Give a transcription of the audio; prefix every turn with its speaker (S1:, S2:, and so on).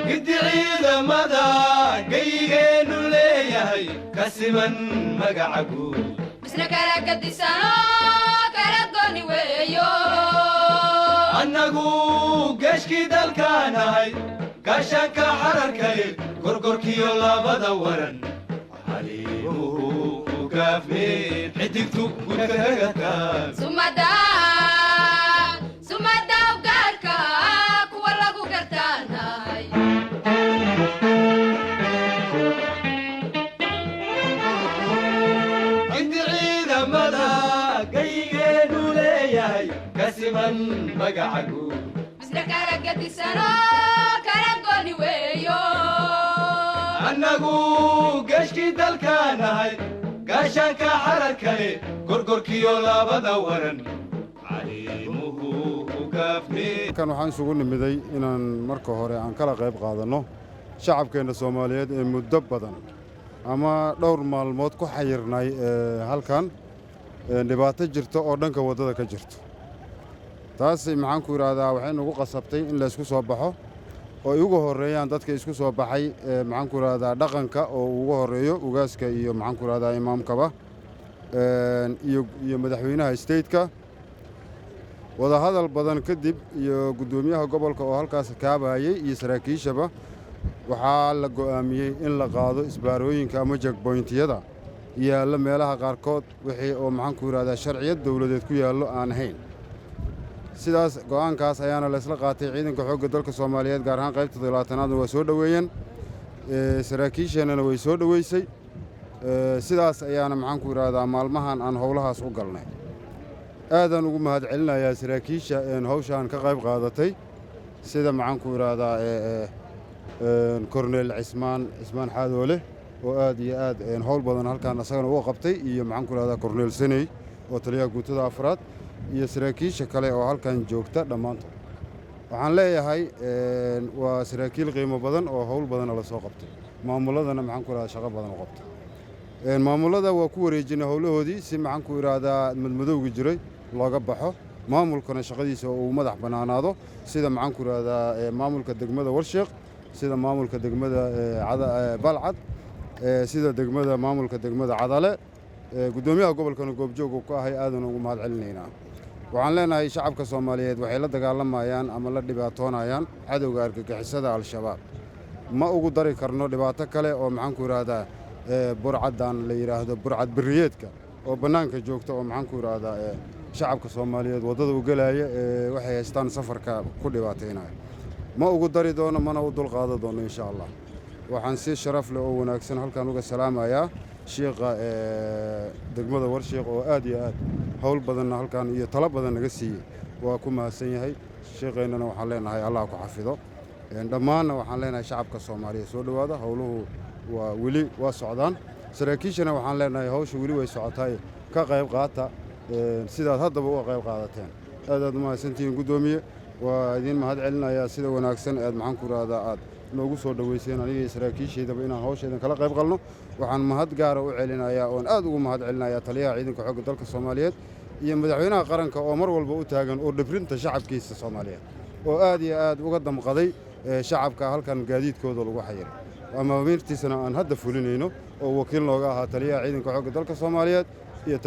S1: Giddi ciidamada gayigeennu leeyahay ka siman magaca guud.
S2: Misna kala gadisano, kala gooni weeyo.
S1: Annagu geeshkii dalkaanahay, gaashaanka xararkay, gorgorkiyo labada waran, xaliimuhu ku gaafmeen, xidigtu gudka kaga taag.
S2: Sumada, sumada ugaarka kuwa lagu gartaanahay.
S1: Inti ciidamada gayigeennu leeyahay ka siman magaca guud.
S2: Misna kala gadisano, kala gooni weeyo.
S1: Annagu geeshkii dalkaanahay, gaashaanka xararkale, gorgorkiyo labada waran, caliimuhu ku gaafmeen.
S3: Halkan waxaan isugu nimiday inaan marka hore aan kala qayb qaadanno shacabkeenna Soomaaliyeed ee muddo badan ama dhowr maalmood ku xayirnay halkan dhibaato jirto oo dhanka waddada ka jirto. Taas, maxaan ku idhaahdaa, waxay nagu qasabtay in laysku soo baxo oo ay ugu horreeyaan dadka isku soo baxay, maxaan ku idhaahdaa, dhaqanka oo ugu horreeyo ugaaska iyo, maxaan ku idhahdaa, imaamkaba iyo madaxweynaha stateka. Wadahadal badan kadib iyo guddoomiyaha gobolka oo halkaas kaabayey iyo saraakiishaba, waxaa la go'aamiyey in la qaado isbaarooyinka ama checkpointiyada yaalla meelaha qaarkood, wixii oo, maxaan ku yidhahdaa, sharciyad dowladeed ku yaallo aan ahayn. Sidaas go'aankaas ayaana laysla qaatay. Ciidanka xoogga dalka Soomaaliyeed, gaar ahaan qaybta 70aadna, waa soo dhoweeyeen, saraakiisheennana way soo dhoweysay. Sidaas ayaana, maxaan ku yidhaahdaa, maalmahan aan howlahaas u galnay. Aadaan ugu mahad celinayaa saraakiisha hawshaan ka qayb qaadatay, sida, maxaan ku idhaahdaa, Korneel Cismaan Xaadoole oo aad iyo aad howl badan halkaan asagana uga qabtay, iyo, maxaan ku idhahdaa, Korneel Saney oo taliyaha guutada afraad, iyo saraakiisha kale oo halkan joogta dhammaantood. Waxaan leeyahay waa saraakiil qiimo badan oo howl badana la soo qabtay, maamuladana, maxaan ku idhahdaa, shaqo badan u qabtay. Maamulada waa ku wareejinay howlahoodii si, maxaan ku idhaahdaa, madmadowgi jiray looga baxo, maamulkana shaqadiisa uu madax bannaanaado, sida, maxaan ku idhaahdaa, maamulka degmada Warsheekh, sida maamulka degmada Balcad, sida degmada maamulka degmada Cadale. Guddoomiyaha gobolkana goobjoog uu ku ahay, aadan ugu mahad celinaynaa. Waxaan leenahay shacabka Soomaaliyeed waxay la dagaalamayaan ama la dhibaatoonayaan cadowga argagixisada Al-Shabaab. Ma ugu dari karno dhibaato kale oo, maxaan ku idhaahdaa, burcaddan la yidhaahdo burcad beriyeedka oo bannaanka joogta oo, maxaan ku idhaahdaa, shacabka Soomaaliyeed waddada u gelaaya ee waxay haystaan safarka ku dhibaataynaya. Ma ugu dari doono, mana u dulqaadan doono, insha Allah. Waxaan si sharaf leh oo wanaagsan halkan uga salaamayaa shiiqa degmada Warshiiq oo aad iyo aad howl badanna halkan iyo talo badan naga siiyey. Waa ku mahadsan yahay shiiqeennana. Waxaan leenahay Allah ku xafido. Dhammaanna waxaan leenahay shacabka Soomaaliyeed, soo dhowaada. Howluhu waa weli waa socdaan. Saraakiishana waxaan leenahay hawsha weli way socotaay, ka qayb qaata sidaad haddaba uga qayb qaadateen. Aad aad umahadsantihiin, guddoomiye. Waa idiin mahad celinayaa sida wanaagsan aad, maxaan ku idhaahdaa, aad noogu soo dhoweyseen aniga iyo saraakiishaydaba inaan hawshaydan kala qayb qalno. Waxaan mahad gaara u celinayaa oon aad ugu mahad celinayaa taliyaha ciidanka xoogga dalka Soomaaliyeed iyo madaxweynaha qaranka oo mar walba u taagan oo dhibrinta shacabkiisa Soomaaliyeed, oo aad iyo aad uga damqaday shacabka halkan gaadiidkooda lagu xayiray, amaamiirtiisana aan hadda fulinayno oo wakiil nooga ahaa taliyaha ciidanka xoogga dalka Soomaaliyeed iyo